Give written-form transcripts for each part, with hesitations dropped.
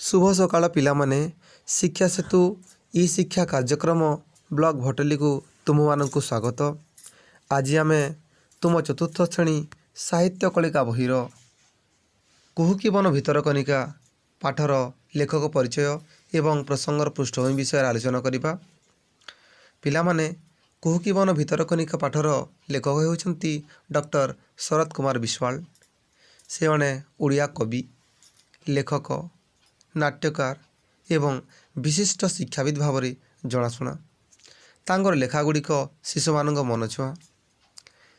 ଶୁଭ ସକାଳ ପିଲାମାନେ। ଶିକ୍ଷା ସେତୁ ଇ ଶିକ୍ଷା କାର୍ଯ୍ୟକ୍ରମ ବ୍ଲକ୍ ଭଟଲିକୁ ତୁମମାନଙ୍କୁ ସ୍ୱାଗତ। ଆଜି ଆମେ ତୁମ ଚତୁର୍ଥ ଶ୍ରେଣୀ ସାହିତ୍ୟ କଳିକା ବହିର କୁହୁକି ବନ ଭିତରକନିକା ପାଠର ଲେଖକ ପରିଚୟ ଏବଂ ପ୍ରସଙ୍ଗର ପୃଷ୍ଠଭୂମି ବିଷୟରେ ଆଲୋଚନା କରିବା। ପିଲାମାନେ, କୁହୁକି ବନ ଭିତରକନିକା ପାଠର ଲେଖକ ହେଉଛନ୍ତି ଡକ୍ଟର ଶରତ କୁମାର ବିଶ୍ୱାଳ। ସେ ଜଣେ ଓଡ଼ିଆ କବି, ଲେଖକ, ନାଟ୍ୟକାର ଏବଂ ବିଶିଷ୍ଟ ଶିକ୍ଷାବିତ୍ ଭାବରେ ଜଣାଶୁଣା। ତାଙ୍କର ଲେଖାଗୁଡ଼ିକ ଶିଶୁମାନଙ୍କ ମନଛୁଆଁ।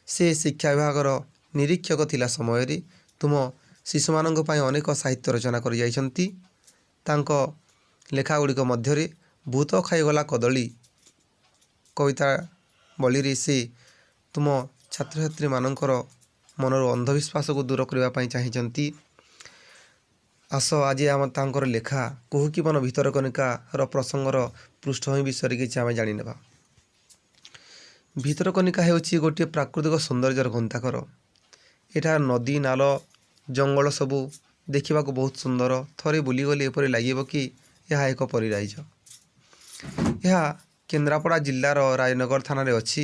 ସେ ଶିକ୍ଷା ବିଭାଗର ନିରୀକ୍ଷକ ଥିଲା ସମୟରେ ତୁମ ଶିଶୁମାନଙ୍କ ପାଇଁ ଅନେକ ସାହିତ୍ୟ ରଚନା କରିଯାଇଛନ୍ତି। ତାଙ୍କ ଲେଖାଗୁଡ଼ିକ ମଧ୍ୟରେ ଭୂତ ଖାଇଗଲା କଦଳୀ କବିତା ବଳିରେ ସେ ତୁମ ଛାତ୍ରଛାତ୍ରୀମାନଙ୍କର ମନରୁ ଅନ୍ଧବିଶ୍ୱାସକୁ ଦୂର କରିବା ପାଇଁ ଚାହିଁଛନ୍ତି। ଆସ, ଆଜି ଆମ ତାଙ୍କର ଲେଖା କୁହୁକି ବନ ଭିତରକନିକାର ପ୍ରସଙ୍ଗର ପୃଷ୍ଠଭୂମି ବିଷୟରେ କିଛି ଆମେ ଜାଣିନେବା। ଭିତରକନିକା ହେଉଛି ଗୋଟିଏ ପ୍ରାକୃତିକ ସୌନ୍ଦର୍ଯ୍ୟର ଗନ୍ତାଘର। ଏଠାରେ ନଦୀ, ନାଳ, ଜଙ୍ଗଲ ସବୁ ଦେଖିବାକୁ ବହୁତ ସୁନ୍ଦର। ଥରେ ବୁଲିଗଲେ ଏପରି ଲାଗିବ କି ଏହା ଏକ ପରିରାଇଜ। ଏହା କେନ୍ଦ୍ରାପଡ଼ା ଜିଲ୍ଲାର ରାଜନଗର ଥାନାରେ ଅଛି।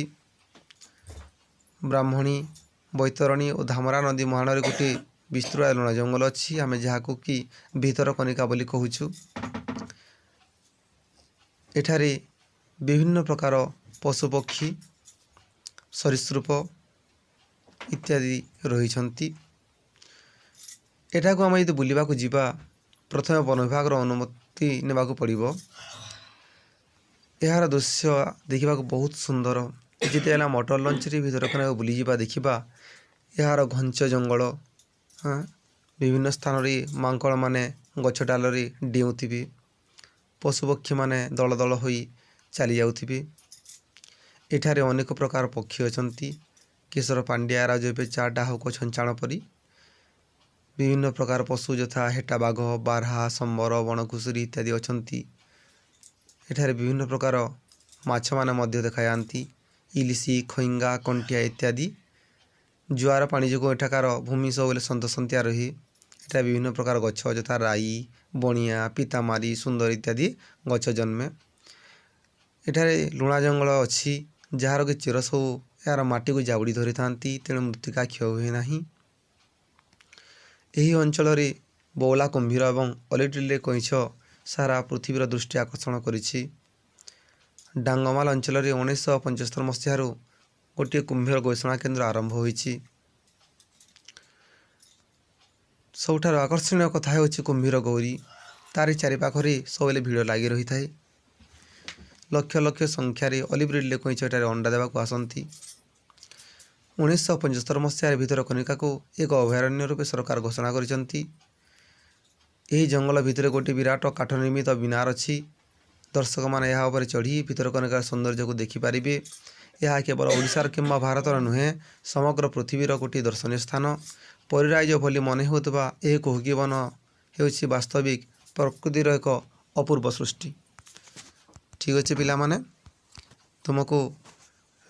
ବ୍ରାହ୍ମଣୀ, ବୈତରଣୀ ଓ ଧାମରା ନଦୀ ମୁହାଣରେ ଗୋଟିଏ ବିସ୍ତୃତ ଲୁଣା ଜଙ୍ଗଲ ଅଛି, ଆମେ ଯାହାକୁ କି ଭିତରକନିକା ବୋଲି କହୁଛୁ। ଏଠାରେ ବିଭିନ୍ନ ପ୍ରକାର ପଶୁପକ୍ଷୀ, ସରୀସୃପ ଇତ୍ୟାଦି ରହିଛନ୍ତି। ଏଠାକୁ ଆମେ ଯଦି ବୁଲିବାକୁ ଯିବା, ପ୍ରଥମେ ବନ ବିଭାଗର ଅନୁମତି ନେବାକୁ ପଡ଼ିବ। ଏହାର ଦୃଶ୍ୟ ଦେଖିବାକୁ ବହୁତ ସୁନ୍ଦର। ଯେତେବେଳେ ମଟର ଲଞ୍ଚରେ ଭିତରକନିକାକୁ ବୁଲିଯିବା, ଦେଖିବା ଏହାର ଘଞ୍ଚ ଜଙ୍ଗଲ। ବିଭିନ୍ନ ସ୍ଥାନରେ ମାଙ୍କଡ଼ମାନେ ଗଛ ଡାଳରେ ଡେଉଁଥିବେ, ପଶୁପକ୍ଷୀମାନେ ଦଳ ଦଳ ହୋଇ ଚାଲି ଯାଉଥିବେ। ଏଠାରେ ଅନେକ ପ୍ରକାର ପକ୍ଷୀ ଅଛନ୍ତି, କେଶର ପାଣ୍ଡିଆ, ରାଜପେଚା, ଡାହୁକ, ଛଞ୍ଚାଣ ପରି। ବିଭିନ୍ନ ପ୍ରକାର ପଶୁ ଯଥା ହେଟା ବାଘ, ବାରହା, ସମ୍ବର, ବଣଘୁଷୁରୀ ଇତ୍ୟାଦି ଅଛନ୍ତି। ଏଠାରେ ବିଭିନ୍ନ ପ୍ରକାର ମାଛମାନେ ମଧ୍ୟ ଦେଖାଯାଆନ୍ତି, ଇଲିଶି, ଖଇଙ୍ଗା, କଣ୍ଟିଆ ଇତ୍ୟାଦି। ଜୁଆର ପାଣି ଯୋଗୁଁ ଏଠାକାର ଭୂମି ସବୁବେଳେ ସନ୍ତସନ୍ତିଆ ରହେ। ଏଠାରେ ବିଭିନ୍ନ ପ୍ରକାର ଗଛ ଯଥା ରାଇ, ବଣିଆ, ପିତାମାରି, ସୁନ୍ଦର ଇତ୍ୟାଦି ଗଛ ଜନ୍ମେ। ଏଠାରେ ଲୁଣା ଜଙ୍ଗଲ ଅଛି, ଯାହାର କି ଚେର ସବୁ ଏହାର ମାଟିକୁ ଜାବୁଡ଼ି ଧରିଥାନ୍ତି, ତେଣୁ ମୃତ୍ତିକା କ୍ଷୟ ହୁଏ ନାହିଁ। ଏହି ଅଞ୍ଚଳରେ ବଉଳା କୁମ୍ଭୀର ଏବଂ ଅଲିଭ୍ ରିଡଲେ କଇଁଛ ସାରା ପୃଥିବୀର ଦୃଷ୍ଟି ଆକର୍ଷଣ କରିଛି। ଡାଙ୍ଗମାଲ ଅଞ୍ଚଳରେ 1975 ମସିହାରୁ ଗୋଟିଏ କୁମ୍ଭୀର ଗବେଷଣା କେନ୍ଦ୍ର ଆରମ୍ଭ ହୋଇଛି। ସବୁଠାରୁ ଆକର୍ଷଣୀୟ କଥା ହେଉଛି କୁମ୍ଭୀର ଗୌରୀ। ତାରି ଚାରିପାଖରେ ସବୁବେଳେ ଭିଡ଼ ଲାଗି ରହିଥାଏ। ଲକ୍ଷ ଲକ୍ଷ ସଂଖ୍ୟାରେ ଅଲିଭ୍ ରିଡଲେ କଇଁଛ ଏଠାରେ ଅଣ୍ଡା ଦେବାକୁ ଆସନ୍ତି। 1975 ମସିହାରେ ଭିତରକନିକାକୁ ଏକ ଅଭୟାରଣ୍ୟ ରୂପେ ସରକାର ଘୋଷଣା କରିଛନ୍ତି। ଏହି ଜଙ୍ଗଲ ଭିତରେ ଗୋଟିଏ ବିରାଟ କାଠ ନିର୍ମିତ ମିନାର ଅଛି। ଦର୍ଶକମାନେ ଏହା ଉପରେ ଚଢ଼ି ଭିତରକନିକାର ସୌନ୍ଦର୍ଯ୍ୟକୁ ଦେଖିପାରିବେ। ଏହା କେବଳ ଓଡ଼ିଶାର କିମ୍ବା ଭାରତର ନୁହେଁ, ସମଗ୍ର ପୃଥିବୀର ଗୋଟିଏ ଦର୍ଶନୀୟ ସ୍ଥାନ। ପରିରାଇଜ ଭଳି ମନେ ହେଉଥିବା ଏହି କୁହୁକି ବନ ହେଉଛି ବାସ୍ତବିକ ପ୍ରକୃତିର ଏକ ଅପୂର୍ବ ସୃଷ୍ଟି। ଠିକ୍ ଅଛି ପିଲାମାନେ, ତୁମକୁ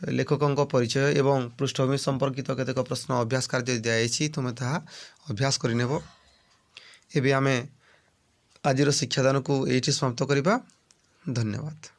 ଲେଖକଙ୍କ ପରିଚୟ ଏବଂ ପୃଷ୍ଠଭୂମି ସମ୍ପର୍କିତ କେତେକ ପ୍ରଶ୍ନ ଅଭ୍ୟାସ କାର୍ଯ୍ୟ ଦିଆଯାଇଛି, ତୁମେ ତାହା ଅଭ୍ୟାସ କରିନେବ। ଏବେ ଆମେ ଆଜିର ଶିକ୍ଷାଦାନକୁ ଏଇଠି ସମାପ୍ତ କରିବା। ଧନ୍ୟବାଦ।